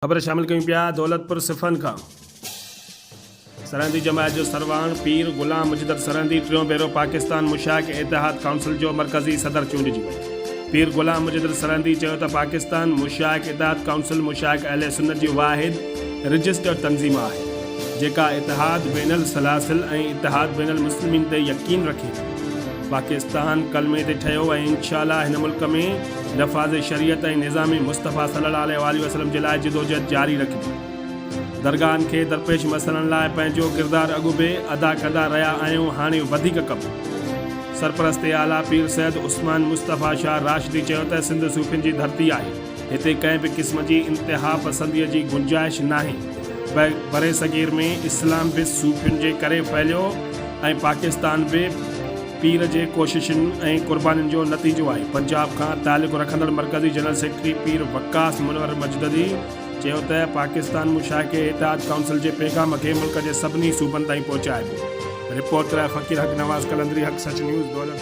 خبر شامل ڪيون پيا دولتپور صفن کان سرهندي جماعت جو سرواڻ پير غلام مجدد سرهندي ٽيون ڀيرو پاڪستان مشائخ اتحاد ڪائونسل جو مرڪزي صدر چونڊجي ويو. پير غلام مجدد سرهندي چيو ته پاڪستان مشائخ اتحاد ڪائونسل مشائخ اهل سنت جي واحد رجسٽرڊ تنظيم آهي جيڪا اتحاد بين السلاسل ۽ اتحاد بين المسلمين تي يقين رکي ٿي. پاڪستان ڪلمي تي ٺهيو ۽ انشاء الله هن ملڪ ۾ نفاذ شريعت ۽ نظام مصطفيٰ صلي الله عليه واٰله وسلم جي لاء جدوجهد جاري رکبي. درگاهن کي درپيش مسئلن لاء پنهنجو ڪردار اڳ به ادا ڪندا رهيا آهيون هاڻي وڌيڪ ڪبو. سرپرست اعليٰ پير سيد عثمان مصطفيٰ شاهه راشدي چيو ته سنڌ صوفين جي ڌرتي آهي، هتي ڪنهن به قسم جي انتهاپسندي جي گنجائش ناهي، برصغير ۾ اسلام به صوفين جي ڪري ڦهليو ۽ پاڪستان به پير جي ڪوششن ۽ قربانين جو نتيجو آهي. پنجاب کان تعلق رکندڙ مرڪزي جنرل سيڪريٽري پير وقاص منور مجددي چيو ته پاڪستان مشائخ اتحاد ڪائونسل جي پيغام کي ملڪ جي سڀني صوبن تائين پهچائبو. رپورٽر فقير حق نواز قلندري حق سچ نيوز دولت.